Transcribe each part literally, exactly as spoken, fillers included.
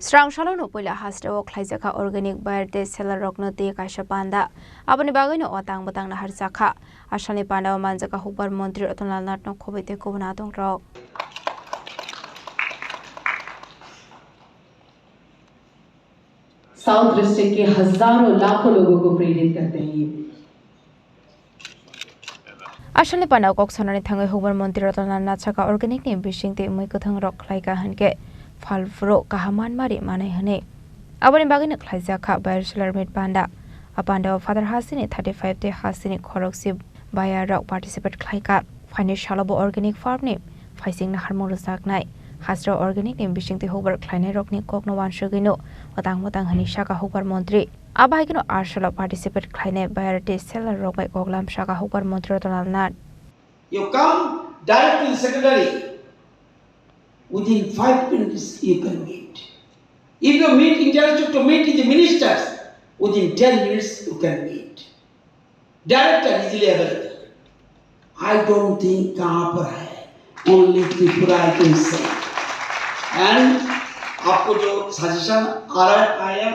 Srang salo no puila hasteo khlaijakha organic buyer tei seller rokno twi kaisa panda. Aboni bagwino o tang bwtang naharjakha. Asalni pandao manjakha hukbar montri Ratan Lal Nath no khoboi tei kubun adong rok. South district के हजारों लाखों लोगों को प्रेरित करते हैं ये। Asalni pandao kok sanani thangwi hukbar montri Ratan Lal Nath saka organic ni bising tei mui kwthang rok khlaika hinkhe phalphuru kaham manmari manai hwnwi. Aboni bagwino khlaijakha buyer seller meet panda. A pandao phatar hasteni thirty five tei hasteni khorokse buyer rok participate khlaika. Phaini salo bo organic farm ni phaising naharmung rwjaknai. Hasteo organic ni bisingtwi hukbar khlainai rokni kokno wansugwino otang motang hwnwi saka hukbar montri. Abo hai kheno arsalo participate khlainai buyer tei seller rok bai koklam saka hukbar montri Ratan Lal Nath. You come direct to the secretary. Within five minutes you can meet. If you meet intellectual to meet with the ministers, within ten minutes you can meet. Director easily available. I don't think कहाँ पर है, only Tripura I can say. And आपको जो सजेशन आ रहा है, आया,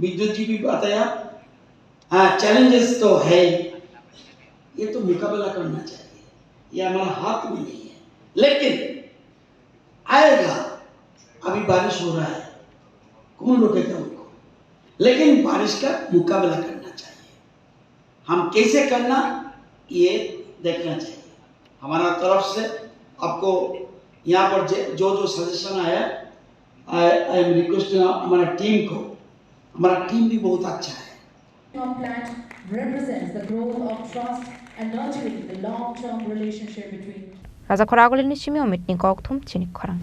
विद्युत जी भी बताया, हाँ, चैलेंजेस तो है, ये तो मुकाबला करना चाहिए, ये हमारा हाथ में नहीं है, लेकिन आएगा। अभी बारिश हो रहा है, कौन रोकेगा उनको? लेकिन बारिश का मुकाबला करना चाहिए। हम कैसे करना, ये देखना चाहिए। हमारा तरफ से आपको यहाँ पर जे-, जो जो सजेशन आया, I, I am requesting हमारा टीम को, हमारा टीम भी बहुत अच्छा है। Our plant represents the growth of trust and nurturing the long-term relationship between Raja Khoragulini simi Omitni kokthum chini khorang.